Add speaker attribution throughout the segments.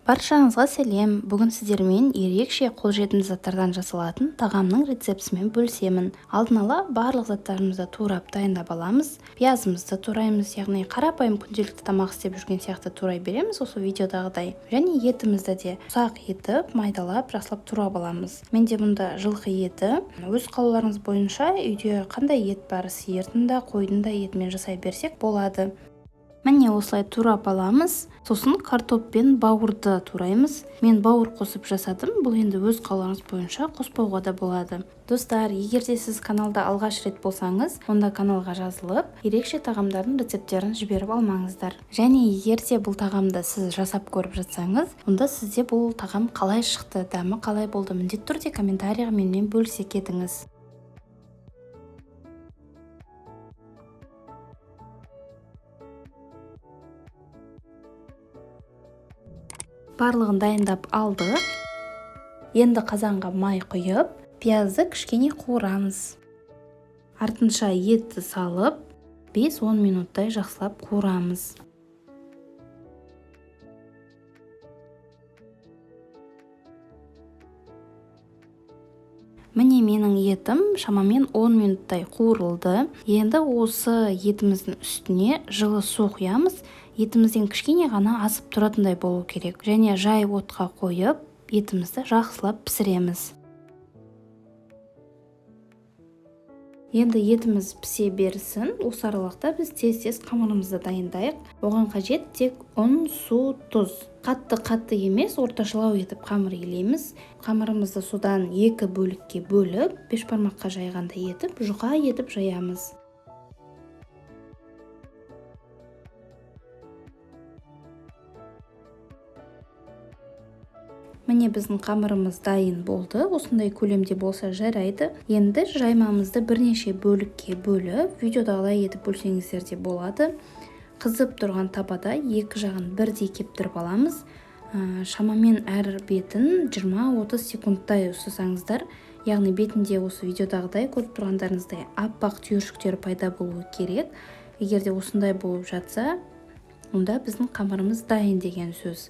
Speaker 1: Баршаңызға сәлем! Бүгін сіздермен ерекше қолжетімді заттардан жасалатын тағамның рецептісімен бөлісемін. Алдын ала барлық заттарымызды турап дайындап аламыз. Пиязымызды тураймыз, яғни қарапайым күнделікті тамақ істеп жүрген сияқты турай береміз осы видеодағыдай. Және етімізді де ұсақ етіп, майдалап, жақсылап турап аламыз. Менде мұнда жылқы еті. Өз қалауларыңыз бойынша үйде қандай ет бар, сиырдың да, қойдың да етімен жасай берсек болады. Міне осылай турап аламыз. Сосын картоп пен бауырды тураймыз. Мен бауыр қосып жасадым. Бұл енді өз қалауыңыз бойынша қоспауға да болады. Достар, егер де сіз каналда алғаш рет болсаңыз, онда каналға жазылып, ерекше тағамдардың рецепттерін жіберіп алмаңыздар. Және егер де бұл тағамды сіз жасап көріп жатсаңыз, онда сізде бұл тағам қалай шықты, дәмі қалай болды, міндетті түрде комментарийға менімен бөлісе кетіңіз. Барлығын дайындап алдық. Енді қазанға май құйып, пиязды кішкене қуырамыз. Артынша етті салып, 5-10 минуттай жақсылап қуырамыз. Міне менің етім шамамен 10 минуттай қуырылды. Енді осы етіміздің үстіне жылы су құямыз. Етімізден кішкене ғана асып тұратындай болу керек. Және жай отқа қойып, етімізді жақсылап пісіреміз. Енді етіміз пісе берсін. Осы аралықта біз тез-тез қамырымызды дайындайық. Оған қажет тек ұн, су, тұз. Қатты-қатты емес, орташалау етіп қамыр илейміз. Қамырымызды судан екі бөлікке бөліп, бешбармаққа жайғандай етіп, жұқа етіп жаямыз. Міне біздің қамырымыз дайын болды. Осындай көлемде болса жарайды. Енді жаймамызды бірнеше бөлікке бөліп, видеодағыдай етіп бөлсеңіздер де болады. Қызып тұрған табада екі жағын бірдей кептіріп аламыз. Шамамен әр бетін 20-30 секундтай ұстасаңыздар, яғни бетінде осы видеодағыдай көріп тұрғандарыңыздай аппақ түйіршіктер пайда болуы керек. Егер де осындай болып жатса, онда біздің қамырымыз дайын деген сөз.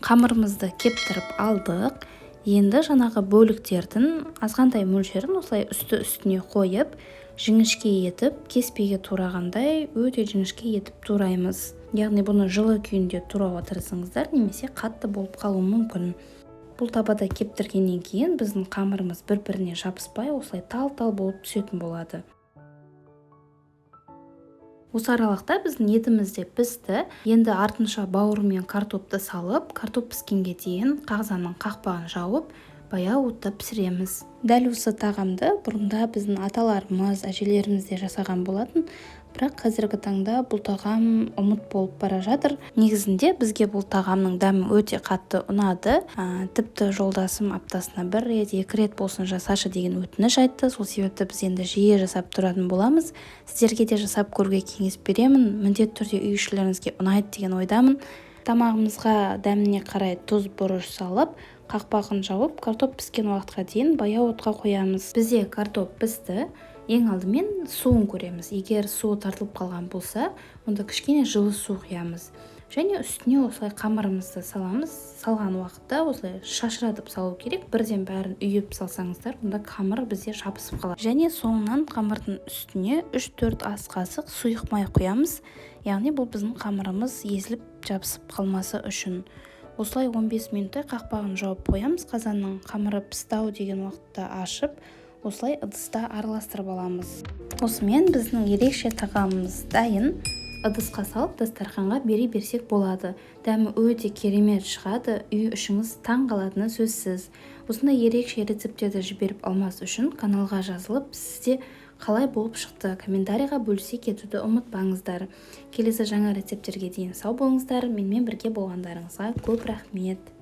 Speaker 1: Қамырымызды кептіріп алдық. Енді жаңағы бөліктердің азғантай мөлшерін осылай үсті-үстіне қойып, жіңішке етіп, кеспеге турағандай өте жіңішке етіп тураймыз. Яғни бұны жылы күйінде турауға тырысыңыздар, немесе қатты болып қалуы мүмкін. Бұл табада кептіргеннен кейін біздің қамырымыз бір-біріне жабыспай, осылай тал-тал болып түсетін болады. Осы аралықта біздің етіміз де пісті. Енді артынша бауыр мен картопты салып, картоп піскенге дейін қазанның қақпағын жауып, баяу отта пісіреміз. Дәл осы тағамды бұрында біздің аталарымыз, әжелеріміз де жасаған болатын. Бірақ қазіргі таңда бұл тағам ұмыт болып бара жатыр. Негізінде бізге бұл тағамның дәмі өте қатты ұнады. Тіпті жолдасым аптасына бір рет, екі рет болсын жасашы деген өтініш айтты. Сол себепті біз енді жиі жасап тұратын боламыз. Сіздерге де жасап көруге кеңес беремін. Міндетті түрде үй ішілеріңізге ұнайды деген ойдамын. Тамағымызға дәміне қарай тұз, бұрыш салып, қақпағын жауып, картоп піскен уақытқа дейін баяу отқа қоямыз. Бізде картоп пісті. Ең алдымен суын көреміз. Егер суы тартылып қалған болса, онда кішкене жылы су құямыз. Және үстіне осылай қамырымызды саламыз. Салған уақытта осылай шашыратып салу керек. Бірден бәрін үйіп салсаңыздар, онда қамыр бізде жабысып қалады. Және соңынан қамырдың үстіне 3-4 ас қасық сұйық май құямыз. Яғни бұл біздің қамырымыз езіліп жабысып қалмасы үшін. Осылай 15 минуттай қақпағын жауып қоямыз. Қазанның қамыры пісті-ау деген уақытта ашып, осылай ыдыста араластырып аламыз. Осымен біздің ерекше тағамымыз дайын. Ыдысқа салып дастарханға бере берсек болады. Дәмі өте керемет шығады, үй ішіңіз таң қалатыны сөзсіз. Осындай ерекше рецепттерді жіберіп алмас үшін каналға жазылып, сізде қалай болып шықты комментарийға бөлісе кетуді ұмытпаңыздар. Келесі жаңа рецепттерге дейін сау болыңыздар. Менімен бірге болғандарыңызға көп рахмет.